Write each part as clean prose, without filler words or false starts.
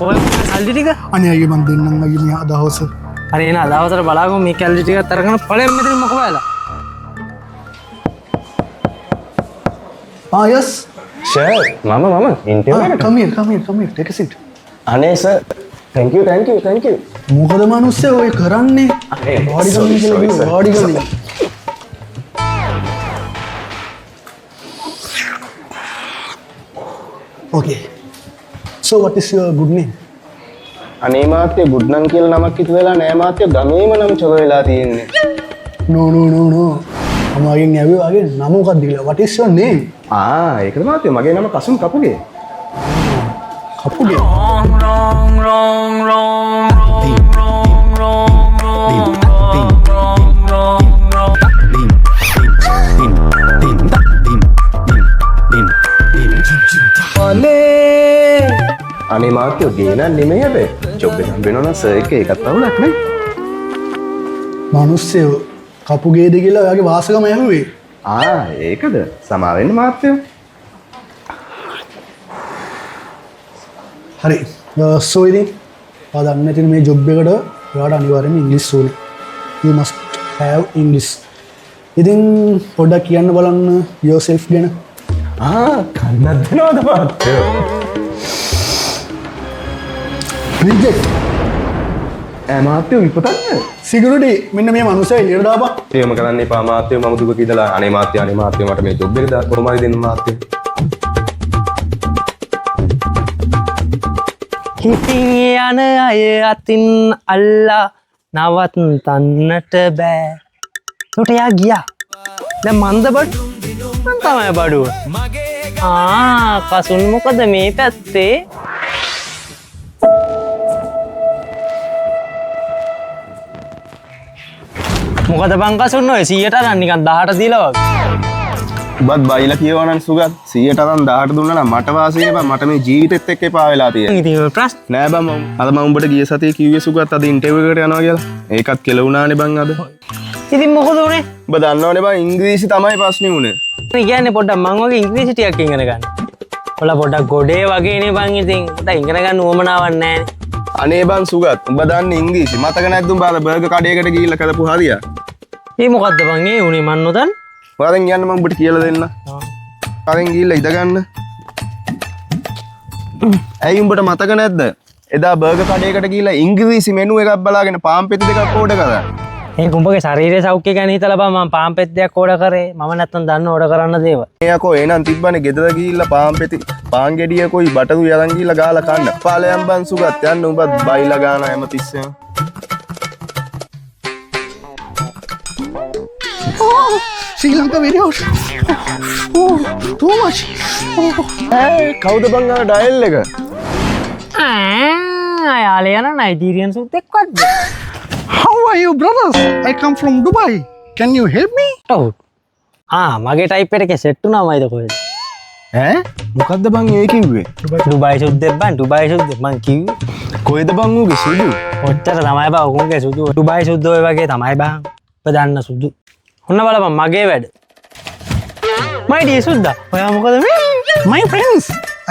ඔය සල්ලි ටික අනේ අයියේ මං දෙන්නම් අයියේ මේ අදහස. හරි එහෙනම් අදහසට බලාගමු මේ කැලි ටිකත් අරගෙන ඵලයන් මෙතන මොකෝ වෙලා. ආ යස්. සර් මම මම ඉන්ටර්විව් එකට. Come here, come here, come here. Take a seat. අනේ sir thank you thank you thank you. මොකද මනුස්සය ඔය කරන්නේ? අනේ, වාඩි sorry, ගන්න කියලා sorry, කිව්වා, sir. වාඩි ගන්න. Okay. So what is your good name? අනේ මාත්‍ය ගුඩ් නම් කියලා නමක් හිතු වෙලා නෑ මාත්‍ය ගමේම නම චොල වෙලා තියෙන්නේ. No no no no. මම වගේ ඇහුවේ වගේ නම මොකක්ද කියලා. What is your name? ආ ඒකද මාත්‍ය මගේ නම කසුන් කපුගේ. කපුගේ. අනේ මාත්‍ය ගේ නම් නෙමෙයි හැබැයි ජොබ් එක හම්බ වෙනවා නම් සර් එක්ක ඒකත් අවුලක් නේ. මනුස්සයෝ කපුගේද කියලා ඔයාගේ වාසගම ඇහුවේ. ආ ඒකද සමා වෙන්න මාත්‍යෝ. හරි. සෝ ඉතින් ඔයා දන්න ඉතින් මේ ජොබ් එකට ඔයාට අනිවාර්යයෙන්ම ඉංග්‍රීසි ඕනේ. You must have English. ඉතින් පොඩ්ඩක් කියන්න බලන්න yourself ගැන. ආ කන්නත් දෙනවද මාත්‍යෝ? රිජෙක්ට්. ඈ මාත්‍යෝ විපතක් නෑ. සිකියුරිටි මෙන්න මේ මනුස්සයා එළියට දාපන්. එහෙම කරන්න එපා මාත්‍යෝ මම දුක ඉඳලා අනේ මාත්‍යෝ අනේ මාත්‍යෝ මට මේ ජොබ් එක කොහොම හරි දෙන්න මාත්‍යෝ. හිතින් යන අය අතින් අල්ලා නවත්තන්නට බෑ. ඒකට එයා ගියා. දැන් මන්ද බඩු? මං තමයි බඩුව. ආ කසුන් මොකද මේ පැත්තේ? මොකද බං කසුන් ඔය 100ට අරන් නිකන් 10ට දීලා වගේ. උඹත් බයිලා කියනවා නම් සුගත් 100ට අරන් 10ට දුන්නා නම් මට වාසිය බං මට මේ ජීවිතෙත් එක්ක එපා වෙලා තියෙන්නේ. ඉතින් ඔය ප්‍රශ්න නෑ බං මම අද මම උඹට ගිය සතියේ කිව්වේ සුගත් අද ඉන්ටර්විව් එකට යනවා කියලා. ඒකත් කෙලවුණානේ බං අද. ඉතින් මොකද උනේ? උඹ දන්නවනේ බං ඉංග්‍රීසි තමයි ප්‍රශ්නේ උනේ. මේ කියන්නේ පොඩ්ඩක් මං වගේ ඉංග්‍රීසි ටිකක් ඉගෙන ගන්න. ඔයාලා පොඩ්ඩක් ගොඩේ වගේනේ බං ඉතින් පොඩ්ඩක් ඉගෙන ගන්න උවමනාවක් නෑනේ. අනේ බං සුගත් උඹ දන්නේ ඉංග්‍රීසි මතක නැද්ද උඹ අර බර්ගර් කඩේකට ගිහිල්ලා කරපු හරිය? ඒ මොකද්ද බං ඒ උනේ මන් නොදන්න? ඔයාලෙන් යන්න මං උඹට කියලා දෙන්න. අරන් ගිහිල්ලා ඉඳ ගන්න. ඇයි උඹට මතක නැද්ද? එදා බර්ගර් කඩේකට ගිහිල්ලා ඉංග්‍රීසි මෙනු එකක් බලාගෙන පාන් පෙති දෙකක් ඕඩර් කරා. ඒක උඹගේ ශරීරයේ සෞඛ්‍ය ගැන හිතලා බං මං පාන් පෙති දෙකක් ඕඩර් කරේ. මම නැත්තම් දන්න ඕඩර් කරන්න දේවල්. මේ යකෝ එහෙනම් තිබ්බනේ ගෙදර ගිහිල්ලා පාන් පෙති පාන් ගෙඩියකොයි බටරුයි අරන් ගිහිල්ලා ගාලා කන්න. පාලයන් බං සුගත් යන්න උඹත් බයිලා ගාන හැමතිස්සෙම. Oh, Sri Lanka very hot. Oh, too much. Oh. ඈ කවුද බං අර ඩයල් එක? ඈ යාලේ යන නයිජීරියන් සුද්දෙක්වත්ද? How are you brothers? I come from Dubai. Can you help me? ඔව්. ආ මගේ ටයිප් එකේ සෙට් වුණාමයිද කොහෙද? ඈ මොකද්ද බං ඒ කිව්වේ? ඩුබායි සුද්දෙක් බං ඩුබායි සුද්දෙක් මං කිව්වේ. කොහෙද බං ඌගේ සුදු? ඔච්චර තමයි බං උන්ගේ සුදු. ඩුබායි සුද්දෝ ඔය වගේ තමයි බං. ඔබ දන්න සුදු. ඔන්න බලපන් මගේ වැඩ. මයි ඩියර් සුද්දා ඔයා මොකද මේ? My friends,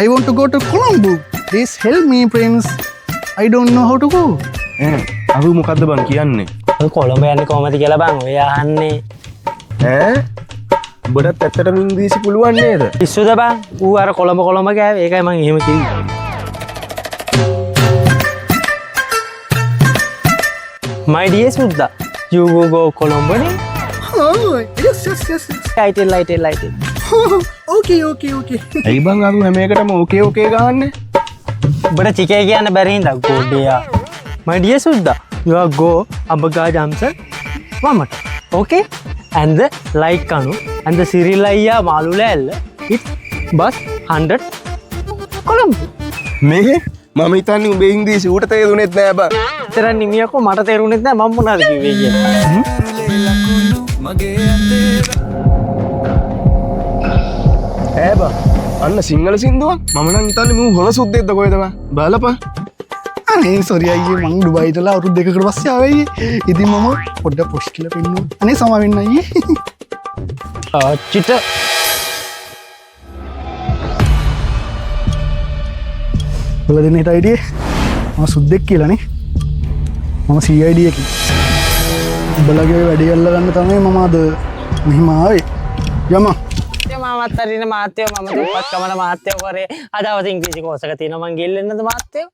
I want to go to Colombo. Please help me friends. I don't know how to go. ඈ අහු මොකද්ද බං කියන්නේ? ඔය කොළඹ යන්නේ කොහමද කියලා බං ඔය අහන්නේ. ඈ උඹටත් ඇත්තටම ඉංග්‍රීසි පුළුවන් නේද? පිස්සුද බං? ඌ අර කොළඹ කොළඹ ගෑවේ. ඒකයි මං එහෙම කිව්වේ. My dear සුද්දා, you go go Colombo නේ? Oh, yes, yes, yes, yes. I tell, I tell, I tell. Okay, okay, okay. ඇයි බං අරු හැම එකටම ඕකේ ඕකේ ගහන්නේ? උඹට චිකේ කියන්න බැරි හින්දා ගොඩයා. My dear සුද්දා, you are go අඹගා ජම්සන් වමට. Okay? And the like kanu and the Sirilaya මාළුලෑල්ල it bus 100 Colombo. මේ මම හිතන්නේ උඹේ ඉංග්‍රීසි ඌට තේරුණෙත් නෑ බං. විතරක් නිමියකෝ මට තේරුණෙත් නෑ මම මොනවද කිව්වේ කියලා. ඈ බං අන්න සිංහල සින්දුවක් මම නම් හිතන්නේ මූ හොල සුද්දෙක්ද කොහෙද බං බලපන්. අනේ සෝරි අයියේ මං ඩුබායි ඉඳලා අවුරුදු දෙකකට පස්සේ ආවේ අයියේ. ඉතින් මම පොඩ්ඩක් පොෂ් කියලා පෙන්නුවා. අනේ සමා වෙන්න අයියේ. ආච්චිට ඔයාලා දෙන්න හිතා හිටියේ? මම සුද්දෙක් කියලානේ. මම CID එකේ. උඹලගේ වැඩේ අල්ලගන්න තමයි මම අද මෙහෙම ආවේ. යමන්. මමත් හරිනේ මහත්තයෝ. මම දුප්පත් කමන මහත්තයෝ කරේ. අද හවස ඉංග්‍රීසි කෝස් එක තියෙනවා. මං ගිහින් එන්නද මහත්තයෝ?